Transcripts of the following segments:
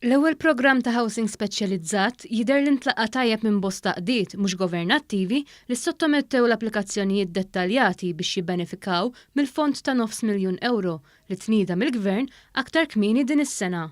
L-ewwel programm ta' housing speċjalizzat jidher li ntlaqa' tajjeb minn bosta għaqdiet mhux governattivi li ssottomettew l-applikazzjonijiet dettaljati biex jibbenefikaw mill-fond ta' nofs miljun ewro li tnieda mill-Gvern aktar kmieni din is-sena.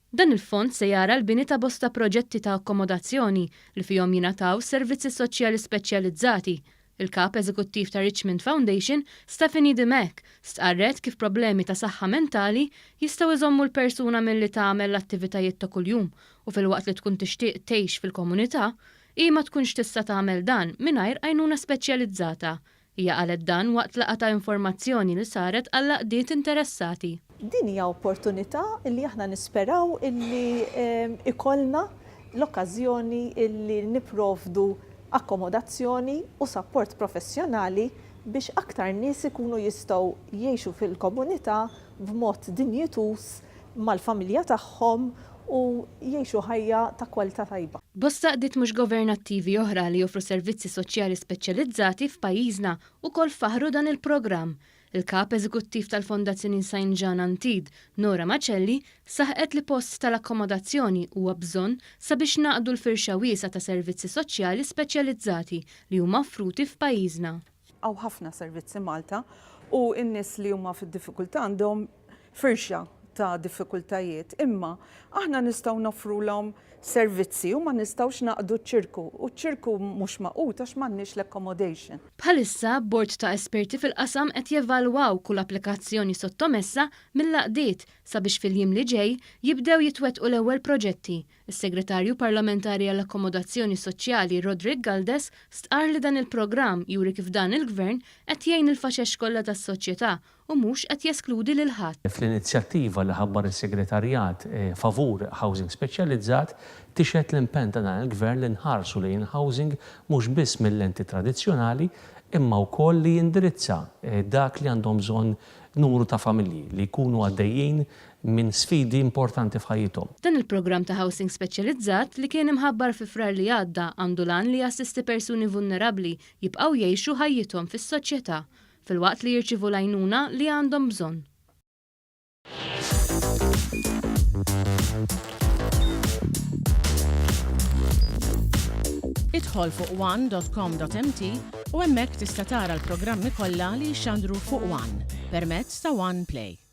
Dan il-fond se jara l-bini ta' bosta proġetti ta' akkomodazzjoni li fihom jingħataw servizzi soċjali speċjalizzati Il-Kap Eżekuttiv ta' Richmond Foundation, Stephanie Dimech, stqarret kif problemi ta' saħħa mentali jistgħu jżommu l-persuna milli tagħmel l-attivitajiet ta' kuljum u filwaqt li tkun tixtieq tgħix fil-komunità, hi ma tkunx tista' tagħmel dan mingħajr għajnuna speċjalizzata. Hija qalet dan waqt laqgħa ta' informazzjoni li saret għall-għaqdiet interessati. Din hija opportunità li aħna nisperaw illi ikollna l-okkażjoni illi nipprovdu akkomodazzjoni u sapport professjonali biex aktar nies ikunu jistgħu jgħixu fil-komunità b'mod dinjituż mal-familja tagħhom u jgħixu ħajja ta' kwalità tajba. Bosta għaqdiet mhux governattivi oħra li joffru servizzi soċjali speċjalizzati f'pajjiżna wkoll faħħru dan il-programm. Il-Kap Eżekuttiv tal-Fondazzjoni Saint Jean Antide, Nora Macelli, saħqet li post tal-akkomodazzjoni huwa bżonn sabiex ngħaqqdu l-firxa wiesgħa ta' servizzi soċjali speċjalizzati li huma offruti f'pajjiżna. Hawn ħafna servizzi Malta u n-nies li huma fid-diffikultà għandhom firxa ta' diffikultajiet, imma aħna nistgħu noffrulhom servizzi u ma nistgħux nagħqdu ċ-ċirku, u ċ-ċirku mhux magħqud għax m'għandniex l-accommodation. Bħalissa, bord ta' esperti fil-qasam qed jevalwaw kull applikazzjoni sottomessa mill-għaqdiet sabiex fil-jiem li ġej jibdew jitwettqu l-ewwel proġetti. Is-Segretarju Parlamentari għall-Akkomodazzjoni Soċjali Roderick Galdes stqarr li dan il-programm juri kif dan il-Gvern qed jgħin il-faxex kollha tas-soċjetà u mhux qed jeskludi lil ħadd. Fl-inizjattiva li ħabbar is-Segretarjat favur housing speċjalizzat, tixhed l-impenn ta' dan il-Gvern li nħarsu lejn il-housing mhux biss mil-lenti tradizzjonali imma wkoll li jindirizza dak li għandhom bżonn numru ta' familji li jkunu għaddejjin minn sfidi importanti f'ħajjithom. Dan il-programm ta' housing speċjalizzat li kien imħabbar fi Frar li għadda għandu l-għan li jassisti persuni vulnerabbli jibqgħu jgħixu ħajjithom fis-soċjetà filwaqt li jirċievu l-għajnuna li għandhom bżonn. Idħol fuq one.com.mt u hemmhekk tista' tara l-programmi kollha li jixxandru fuq One permezz ta' One Play.